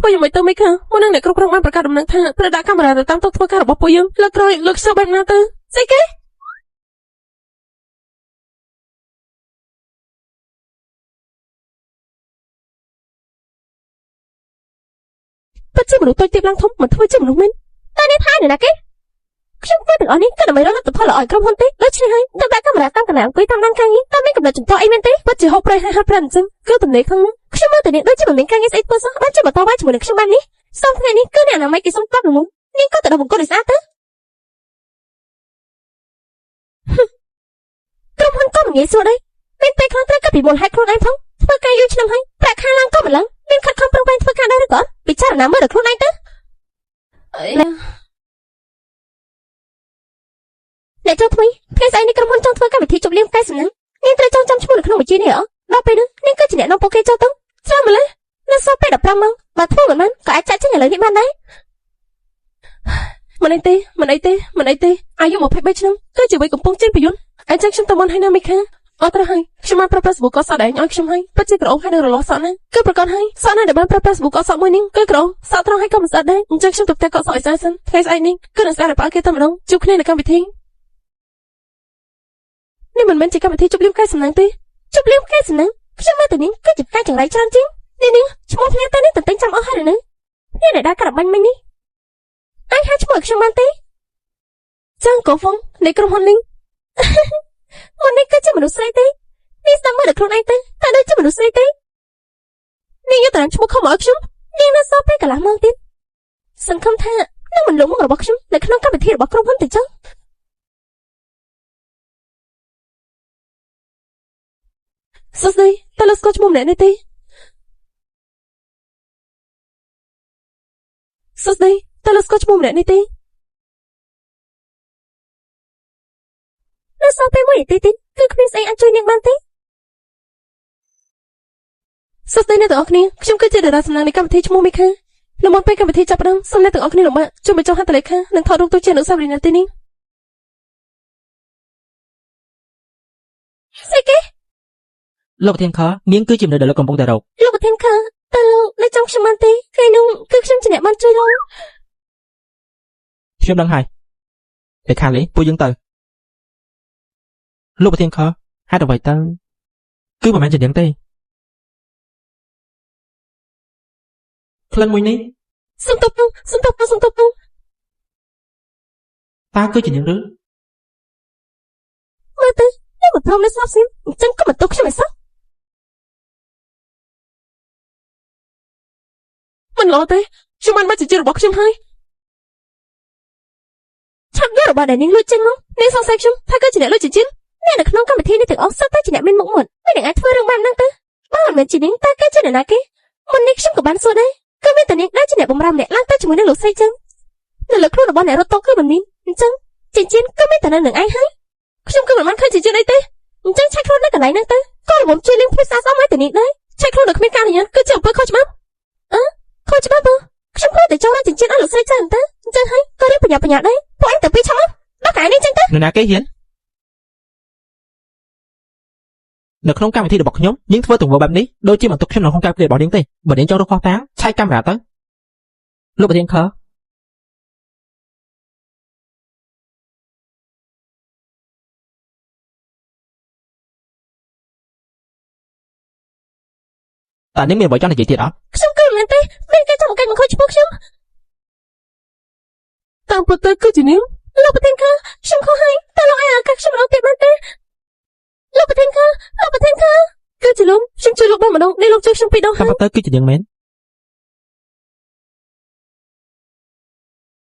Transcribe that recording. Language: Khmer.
ធ្វើយ៉ាងម៉េចទៅមេខាមុននឹងអ្នកគ្រប់គ្រងបានប្រកាសដំណឹងថាត្រូវដាក់កាមេរ៉ាទៅតាមតុធ្វើការរបស់ពួកយើងលើកក្រោយលើកខ្សែបែបណាទៅស្អីគេពិតជាមនុស្សតូចទាបឡើងធំមិនធ្វើជាមនុស្សមែនតែនេះថានរណាគេខ្ញុំធ្វើទាំងអស់នេះក៏ដើម្បីរកលទ្ធផលល្អឲ្យក្រុមហ៊ុនទេដូច្នេះហើយទើបដាក់កាមេរ៉ាតាមកន្លែងអង្គុយតាមដានការងារតាមមានកំណត់ជំទាស់អីមែនទេពិតជាហូបប្រៃហើយហាត់ប្រាណអញ្ចឹងគឺទំនេរខាងខ្ញុំមើលតែនេះដូចជាមិនមានការងារស្អីធ្វើសោះបានជាបន្តវាយជាមួយនឹងខ្ញុំបែបនេះសូមថ្ងៃនេះគឺអ្នកអនាម័យគេសុំកប់ល្មមនាងក៏ទៅដល់បង្គន់ឲ្យស្អាតទៅក្រុមហ៊ុនក៏មិនងាយស្រួលដែរមានពេលខ្លះត្រូវគិតពីមូលហេតុខ្លួនឯងផងធ្វើការយូរឆ្នាំហើយប្រាក់ខែឡើងក៏មិនឡើងមានខិតខំប្រឹងប្រែងធ្វើការដែរឬក៏អត់ពិចារណាមើលដល់ខ្លួនឯងទៅអ្នកចូលថ្មីថ្ងៃស្អែកនេះក្រុមហ៊ុនចង់ធ្វើកម្មវិធីជប់លៀងផ្កាយសំណាងនាងត្រូវចងចាំឈ្មោះនៅក្នុងបញ្ជីនេះអដល់ពេលនោះនាងគឺជាអ្នកនាំពួកគេចូលទៅច្រើនម្ល៉េះនៅសល់ពេល15ម៉ោងបើធ្វើមិនបានក៏អាចចាក់ចេញឥឡូវនេះបានដែរមិនអីទេមិនអីទេមិនអីទេអាយុ23ឆ្នាំគឺជាវ័យកំពុងចេញប្រយុទ្ធអញ្ចឹងខ្ញុំទៅមុនហើយណាមីខាអត់ត្រូវហើយខ្ញុំបានប្រើប្រាស់សាប៊ូកក់សក់ដែលឯងឲ្យខ្ញុំហើយពិតជាក្រអូបហើយនឹងរលាស់សក់ណាគឺប្រកាសហើយសក់ណាដែលបានប្រើប្រាស់សាប៊ូកក់សក់មួយនេះគឺក្រអូបសក់ត្រង់ហើយក៏មិនស្អាតដែរអញ្ចឹងខ្ញុំទៅផ្ទះកក់សក់ឲ្យស្អាតសិនថ្ងៃស្អែកនេះគឺនឹងស្អាតឲ្យផ្អើលគេតែម្ដងជួបគ្នានៅកម្មវិធីនេះមិនមែនជាកម្មវិធីជប់លៀងផ្កាយសំណាងទេជប់លៀងផ្កាយសំណាងខ្ញុំមកទៅនេះគឺជាផ្កាយចង្រៃច្រើនជាងនេះនេះឈ្មោះភ្លាទៅនេះទន្ទិញចាំអស់ហើយឬនៅនេះដែលដើរក្របាញ់មិញនេះអាចហៅឈ្មោះឲ្យខ្ញុំបានទេចាងកូហ្វុងនៃក្រុមហ៊ុនលីងមុននេះគឺជាមនុស្សស្រីទេនេះស្ដាប់មើលដល់ខ្លួនឯងទៅតើដូចជាមនុស្សស្រីទេនេះយកតារាងឈ្មោះខំមកឲ្យខ្ញុំនាងនៅសល់ពេលកន្លះម៉ោងទៀតសង្ឃឹមថានឹងមិនលងមុខរបស់ខ្ញុំនៅក្នុងកម្មវិធីរបស់ក្រុមហ៊ុនទៅចុះសួស្តីតើលោកស្គាល់ឈ្មោះម្នាក់នេះទេសួស្តីតើលោកស្គាល់ឈ្មោះម្នាក់នេះទេនៅសល់ពេលមួយនាទីទៀតគឺគ្មានស្អីអាចជួយនាងបានទេសួស្តីអ្នកទាំងអស់គ្នាខ្ញុំគឺជាតារាសំណាងនៃកម្មវិធីឈ្មោះមីខានៅមុនពេលកម្មវិធីចាប់ផ្ដើមសូមអ្នកទាំងអស់គ្នាលំបាកជួយបញ្ចុះហត្ថលេខានិងថតរូបទុកជាអនុស្សាវរីយ៍នៅទីនេះស្អីគេ លោកប្រធានខនាងគឺជាមនុស្សដែលលោកកំពុងតែរក លោកប្រធានខតើលោកនៅចាំខ្ញុំបានទេថ្ងៃនោះគឺខ្ញុំជាអ្នកបានជួយលោក ខ្ញុំដឹងហើយតែខាលីពួកយើងទៅលោកប្រធានខហេតុអ្វីទៅគឺមិនមែនជានាងទេក្លិនមួយនេះ សុំទោសផងសុំទោសផងសុំទោសផង តើគឺជានាងឬ មើលទៅនេះមិនព្រមនៅស្ងប់ស្ងាត់អញ្ចឹងក៏មិនទោសខ្ញុំឲ្យសោះមិនល្អទេខ្ញុំបានបាត់ជារបស់ខ្ញុំហើយឆាប់យករបស់ដែលនាងលួចចេញមកនាងសង្ស័យខ្ញុំថាគឺជាអ្នកលួចចិញ្ចៀនអ្នកនៅក្នុងកម្មវិធីនេះទាំងអស់សុទ្ធតែជាអ្នកមានមុខមាត់មិននឹងអាចធ្វើរឿងបែបហ្នឹងទៅបើមិនមែនជានាងតើគេជាអ្នកណាគេមុននេះខ្ញុំក៏បានសួរដែរគឺមានតែនាងដែរជាអ្នកបំរើម្នាក់ឡើងទៅជាមួយនឹងលោកស្រីចឹងនៅលើខ្លួនរបស់អ្នករត់តុគឺមិនមានអញ្ចឹងចិញ្ចៀនគឺមានតែនៅនឹងឯងហើយខ្ញុំគឺមិនបានឃើញចិញ្ចៀនអីទេអញ្ចឹងឆែកខ្លួននៅកន្លែងហ្នឹងទៅក៏ល្មមជួយលាងភាពស្អាតស្អំឲ្យតែនាងដែរឆែកខ្លួននៅគ្មានការអនុញ្ញាតគឺជាអំពើខុសច្បាប់អឺខុសច្បាប់ហ៎ខ្ញុំគ្រាន់តែចង់បានចិញ្ចៀនឲ្យលោកស្រីចឹងទៅអញ្ចឹងហើយក៏រៀបប្រញាប់ប្រញាល់ដែរពួកឯងទៅពីឆាប់មកដល់កន្លែងនេះចឹងទៅ នរណាគេហ៊ាននៅក្នុងកម្មវិធីរបស់ខ្ញុំនាងធ្វើទង្វើបែបនេះដូចជាបន្ទុកខ្ញុំនៅក្នុងការព្រារបស់នាងទេបើនាងចង់រកខុសតាងឆែកកាមេរ៉ាទៅលោកប្រធានខតើនាងមានអ្វីចង់និយាយទៀតអត់ ខ្ញុំគឺមិនមែនទេមានគេចង់មកកាច់មកខូចឈ្មោះខ្ញុំតាមពិតទៅគឺជានាងលោកប្រធានខខ្ញុំខុសហើយតើលោកអាចឱកាសខ្ញុំម្ដងទៀតបានទេលោកប្រធានខលោកប្រធានខគឺជាលោកខ្ញុំជួយលោកបានម្ដងនេះលោកជួយខ្ញុំពីរដង តាម ហើយ ពិតទៅគឺជានាងមែន